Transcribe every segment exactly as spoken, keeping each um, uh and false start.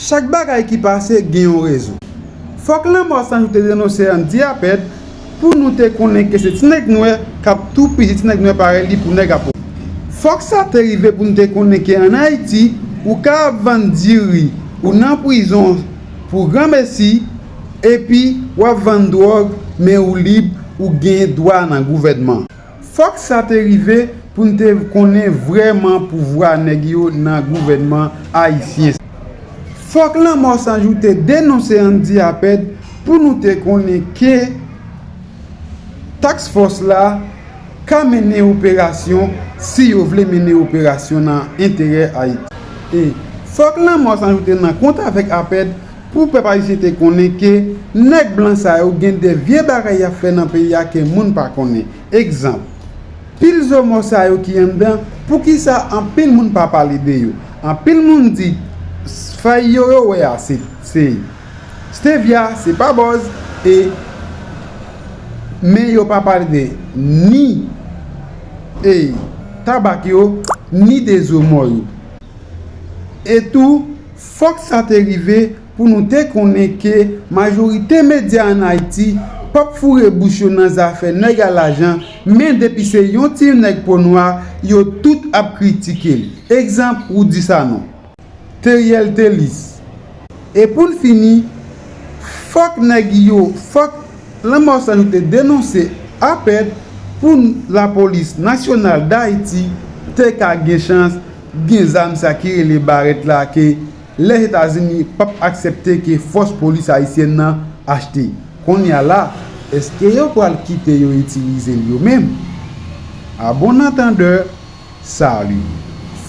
Chak bagay ki pase gen yon rezon. Fòk Lanmò Sanjou te denonse Andy Apèd pou nou te konnen ke se ti nèg nwè k ap toupizi ti nèg nwè parèy li pou nèg apòt. Fòk sa te rive pou nou te konnen ke ann Ayiti, ou ka ap vann diri, ou nan prizon pou granmesi, epi w ap vann dwòg, men ou lib, ou gen dwa nan gouvènman. Fòk sa te rive pou n te konnen vrèman pouvwa nèg yo nan gouvènman ayisyen. Fòk Lanmò Sanjou te denonse Andy Apèd pou nou te konnen ke Task Force la ka mennen operasyon si yo vle mennen operasyon nan enterè Ayiti. E fòk Lanmò Sanjou te nan kont avèk Apèd pou pèp ayisyen te konnen ke nèg blan sa yo gen de vye bagay y ap fè nan peyi a ke moun pa konnen. Egzanp, pil zo mò sa yo ki anndan, poukisa anpil moun pa pale de yo? Anpil moun di fèy yo yo wè a se, se stevia, se pa bòz, e men yo pa pale de ni e tabak yo, ni de zo mò yo. E tou, fòk sa te rive pou nou te konnen ke majorite medya ann Ayiti p ap foure bouch yo nan zafè nèg a lajan, men depi se yon ti nèg po nwa, yo tout ap kritike l. Egzanp, Roudy Sanon, Theriel Thélis. E pou n fini, fòk nèg yo, fòk Lanmò Sanjou te denonse Apèd pou lapolis nasyonal Dayiti te ka gen chans gen zam sa ki rele barèt la ke Lèzetazini p ap aksepte ke fòs polis ayisyèn nan achte. Kounye a la, èske yo pral kite yo itilize l yo menm? A bon antandè, sali.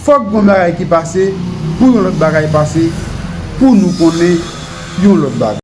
Fòk gon bagay ki pase pou yon lòt bagay pase pou nou konnen yon lòt bagay.